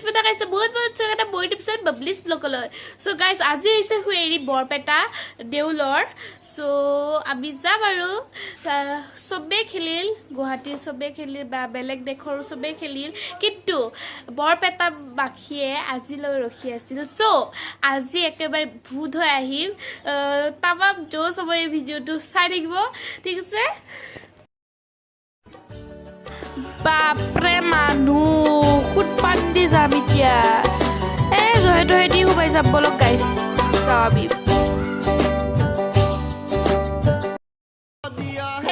স্মিতা গাইছে, বহুত বহুত স্বাগতম মোৰ ইউটিউব চেনেল বাবলিছ ব্লগলৈ। চ' গাইজ, আজি হৈছে সুৱেৰী বৰপেটা দেউলৰ। চ' আমি যাম আৰু চবেই খেলিল, গুৱাহাটীৰ চবেই খেলিল বা বেলেগ দেশৰো চবেই খেলিল, কিন্তু বৰপেটাবাসীয়ে আজিলৈ ৰখি আছিল। চ' আজি একেবাৰে ভূত হৈ আহিম। তামাম জোচ হ'ব। এই ভিডিঅ'টো চাই থাকিব, ঠিক আছে? বাপৰে, মানুহ কোনপান দি যাম এতিয়া? এই জহে তহে দি সোমাই যাম। বলক গাইছ, যাওঁ আমি।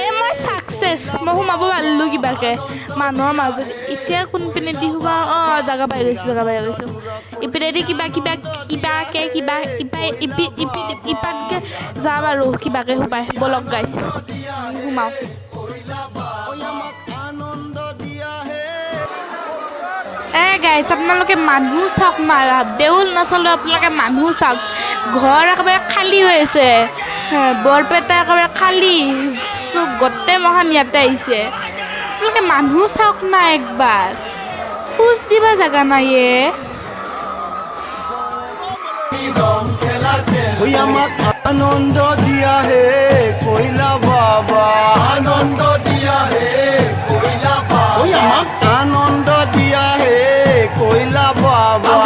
এই মই ছাকচেছ, মই সোমাব পাৰিলোঁ কিবাকে মানুহৰ মাজত। এতিয়া কোনপিনে দি সোমাওঁ? অঁ, জেগা পাই গৈছোঁ, জেগা পাই গৈছোঁ। ইপিনেদি কিবা কিবা কিবাকে কিবা ইপাই ইপি ইপি ইপাতকে যাম আৰু কিবাকে সোমাই। বলক গাইছ, সোমাওঁ। আনন্দ দিয়া হে। এ গাইছ, আপোনালোকে মানুহ চাওক না। দেউল নাচালেও আপোনালোকে মানুহ চাওক। ঘৰ একেবাৰে খালী হৈ আছে। হে, বৰপেটা একেবাৰে খালী। চব গোটেই মহান ইয়াতে আহিছে। আপোনালোকে মানুহ চাওক না একবাৰ। খোজ দিবা জেগা নাই এ। ওই আমাক আনন্দ দিয়া হে কইলা বাবা, আনন্দ দিয়া হে কইলা বাবা। ওই আমাক আনন্দ দিয়া হে কইলা বাবা।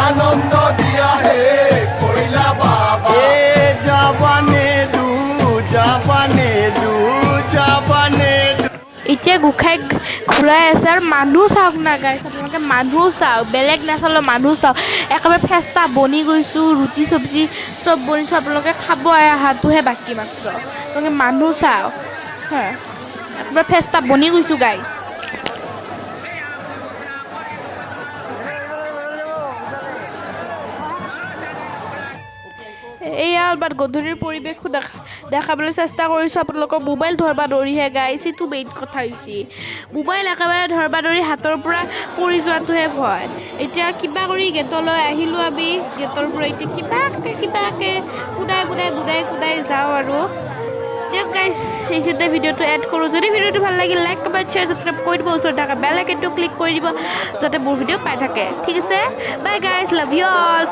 আনন্দ দিয়া হে কইলা বাবা। এ যাবানে দু, যাবানে দু, যাবানে দু। এতিয়া গোসাঁইক ঘূৰাই আছে আৰু মানুহ চাওক না গাইছ, আপোনালোকে মানুহ চাওক। বেলেগ নাচালেও মানুহ চাওক। একেবাৰে ফেষ্টা বনি গৈছোঁ, ৰুটি চব্জি চব বনিছোঁ। আপোনালোকে খাব অহাটোহে বাকী মাত্ৰ। আপোনালোকে মানুহ চাওক। হা, একেবাৰে ফেষ্টা বনি গৈছোঁ গাইছ। এয়া অলপমান গধূলিৰ পৰিৱেশো দেখাবলৈ চেষ্টা কৰিছোঁ আপোনালোকক। মোবাইল ধৰবা ধৰিহে গাইছ, সেইটো মেইন কথা হৈছে। মোবাইল একেবাৰে ধৰবা ধৰি হাতৰ পৰা পৰি যোৱাটোহে ভয়। এতিয়া কিবা কৰি গেটলৈ আহিলোঁ আমি। গেটৰ পৰা এতিয়া কিবাকে কিবাকে কুদাই কুদাই বুদাই কুদাই যাওঁ আৰু। দিয়ক গাইছ, এইখিনিতে ভিডিঅ'টো এণ্ড কৰোঁ। যদি ভিডিঅ'টো ভাল লাগিল, লাইক, কমেণ্ট, শ্বেয়াৰ, ছাবস্ক্ৰাইব কৰি দিব। ওচৰত থকা বেল আইকনটো ক্লিক কৰি দিব, যাতে মোৰ ভিডিঅ' পাই থাকে। ঠিক আছে, bye guys, love you all.